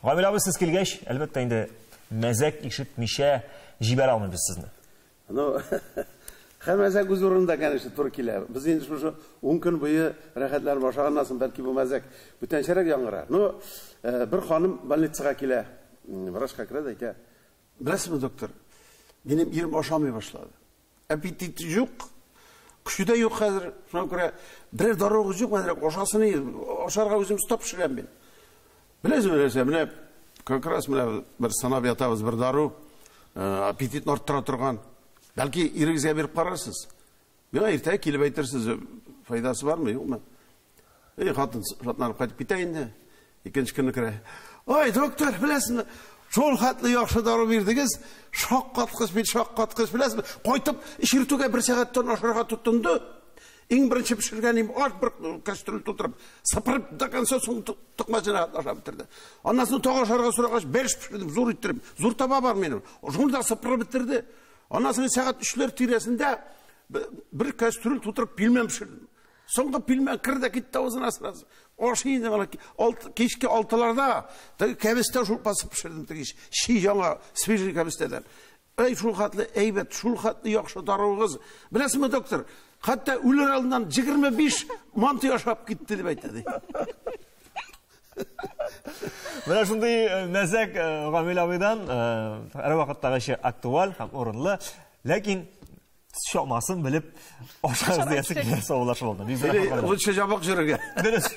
Гамил абый, сез килгәч, әлбәттә инде мәзәк ишетмичә җибәрә алмыйбыз сезне. Ну, һәр мәзәк үз урынында, конечно, туры килә. Без инде шушы 10 көн буе рәхәтләнеп ашаганнан соң, бәлки бу мәзәк бүтәнчәрәк яңгырар. Ну, бер ханым больницага килә, врачка керә дә әйтә: "Беләсезме, доктор, минем ирем ашамый башлады. Аппетит юк, көче дә юк хәзер. Шуңа күрә берәр даруыгыз юкмы, әзрәк ашасын, ашарга үзем стоп пешерәм мин. Беләсезме нәрсә, менә как раз менә бер сынап ятабыз бер дару, аппетитны арттыра торган. Бәлки ирегезгә биреп карарсыз. Миңа иртәгә килеп әйтерсез, файдасы бармы, юкмы? Эй, хатын шатланып кайтып китә инде. Икенче көнне керә. Ой, доктор, беләсезме, шул хәтле яхшы дару бирдегез, шаккаткыч бит, шаккаткыч, беләсезме? Кайтып эчертүгә бер сәгатьтән ашарга тотынды. Иң беренче пешергән им аш бер кастрюль тутырып, сыпырып до конца соң токмачына ашап бетерде. Аннан соң тагы ашарга сорагач, бәлеш пешердем, зур иттереп. Зур таба бар минем. Шуны да сыпырып бетерде. Аннан соң сәгать 3ләр тирәсендә бер кастрюль тутырып пилмән пешердем. Соңгы пилмән керде китте авызына сразу. Ашый инде бала. Кичке 6ларда теге кәбестә шулпасы пешердем теге чи яңа свежий кәбестәдән. Әй, шул хәтле әйбәт, шул хәтле яхшы даруыгыз. Беләсезме, доктор, хәтта үлер алдыннан 25 манты ашап китте дип әйтә ди. Менә шундый мәзәк Гамил абыйдан, һәр вакыттагыча актуаль һәм урынлы, ләкин чамасын белеп ашагыз диясе килә саулашып алды. Лучше жабык йөрергә. Дөрес.